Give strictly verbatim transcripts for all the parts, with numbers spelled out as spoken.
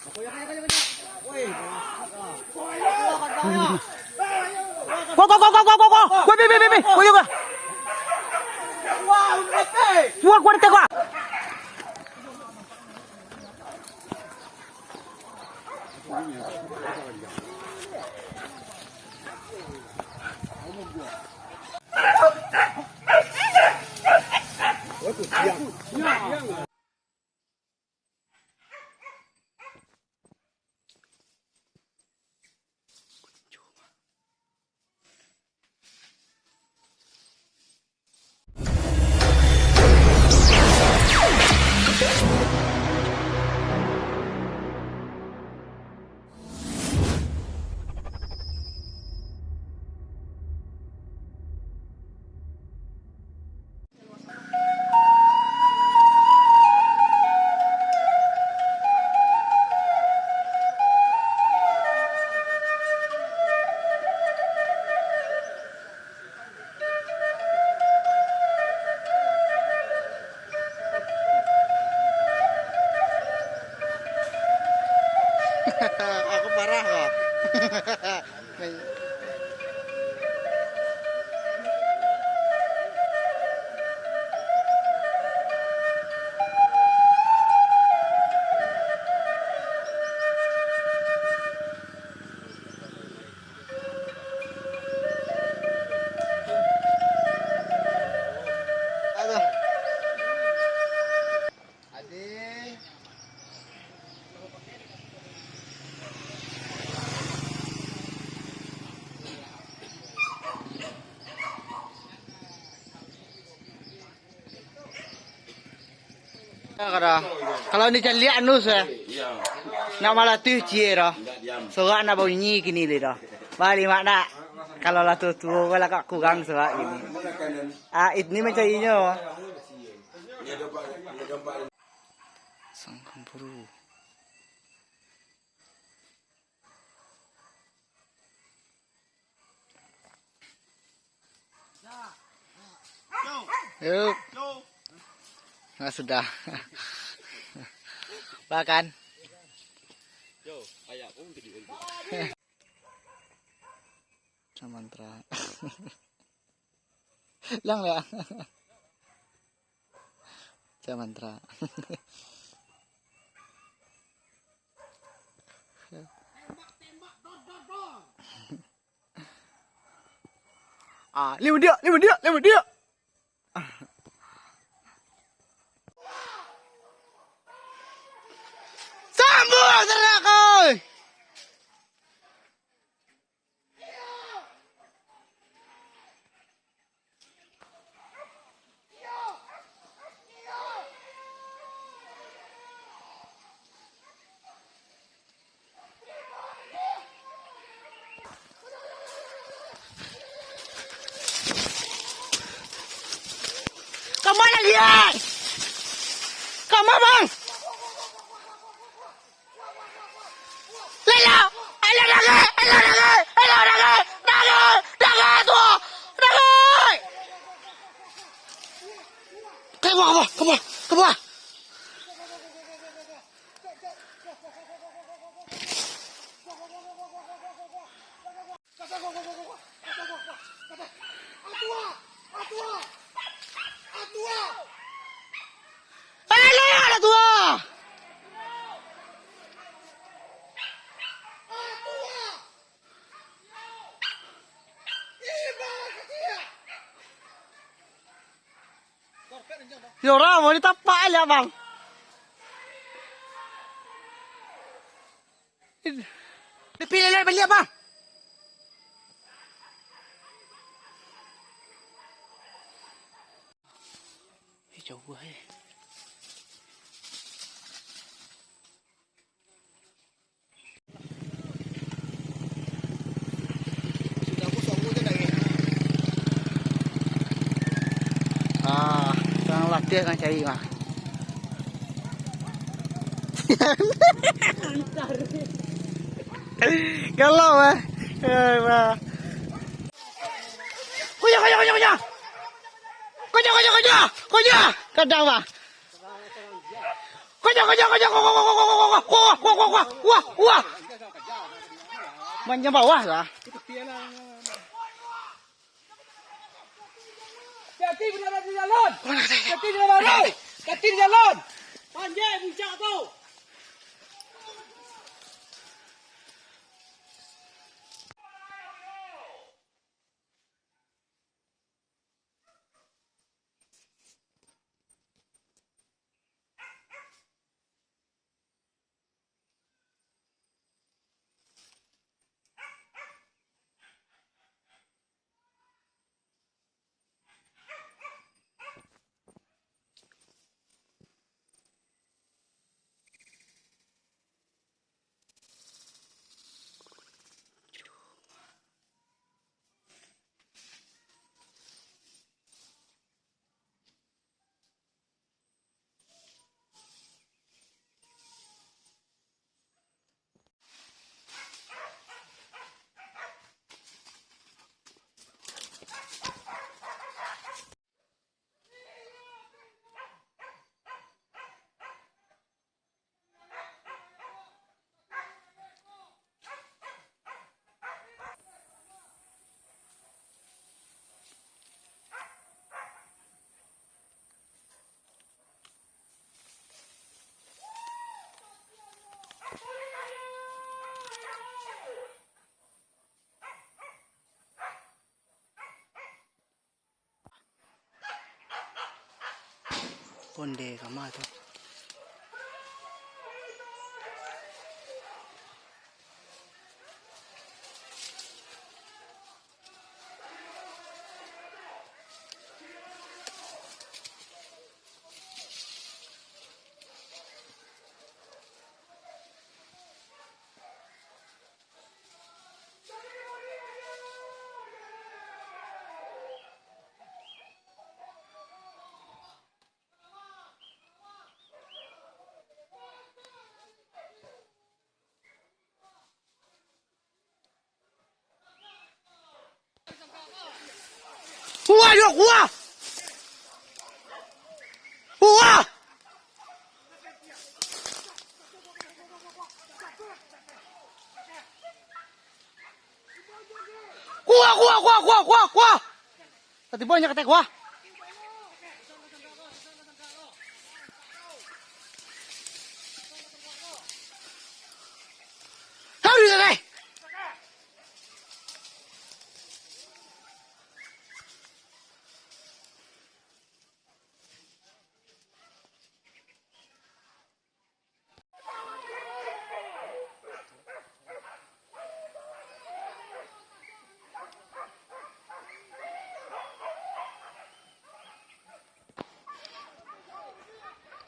Go, go, go, go, go, go, go. Go, go, go, go, go. Go, go, go. Go, go, go. Aku parah kok. Kalau ni caliak anu sah. Nak malah tu cie dah. Sorak nak bunyi kini le dah. Balik mak nak. Kalau lah tuo-tuo lah kak kurang sorak kini. Ah, ini mancarinyo. Sang kampuru. Yuk. Nah, sudah. Bahkan. Samantra. Lang, lang. Samantra. Ah, lima dia, lima dia, lima dia. Sambung, ternak kau. Kama lagi, eh? Kama, Bang? Lelo! Alah, dagik! Alah, dagik! Alah, dagik! Dagik! Dagik tu! Dagik! Ka bawah, ka bawah, ka bawah, ka bawah! Alah, alah, tuo! Yo, ramo ditapak aja, Bang. Dipilih lihat baliak, Bang. Eh, jauah, eh. Ah, tangah latiah kan cari mah. Galau, eh. Eh, wah. Kunyah, kunyah, kunyah, kunyah. Kunyah, kunyah, kunyah. Kunyah. Kadang, bah. Konyang, konyang, konyang, wah, wah, wah, wah, wah, wah, wah, wah. Manyambah wah lah. Hati-hati berada di jalan. Hati di jalan. Hati di jalan. Panjai puncak tu. Konde kama tu. Wah, yo, wah! Wah! Kuah, kuah, kuah, kuah, kuah, kuah. Tadi banyak ketek kuah. Harus, eh.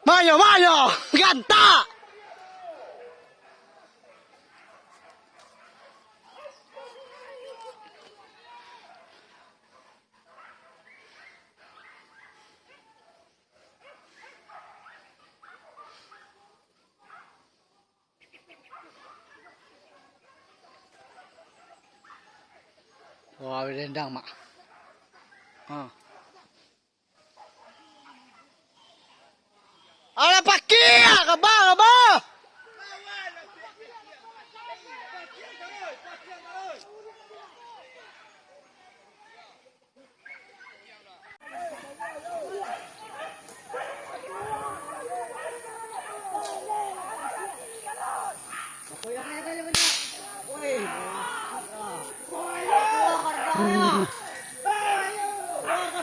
Mayo, mayo, gantak! Wah, dendang, Mak. Ha. Alah, pakia, kaba, kaba.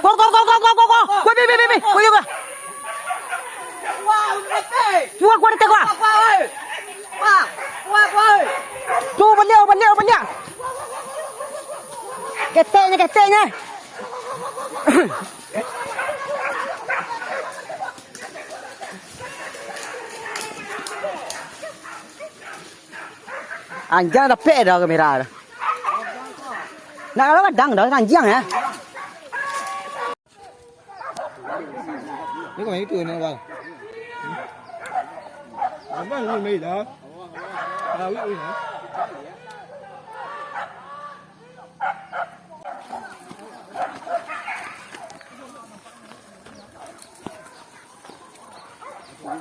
Go, go, go, go, go, go, go. Go, bi, bi, bi, bi. Go, go, go. Kuah, kuah, kuah. Kuah, kuah, kuah. Kuah, kuah, kuah. Tu, baliak, baliak, baliak. Keteknyo, keteknyo. Anjiang dapek dah kamera tu. Nak kalau gadang dah, anjiang ya. Ni kau main itu ni, Bang. Abang ni main dah. Awak ni. Oke,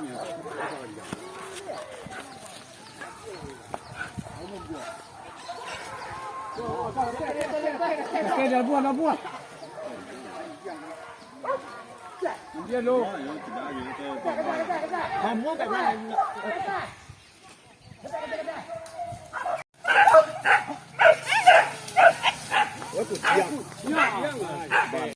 dah buah, dah buah. Dia lo.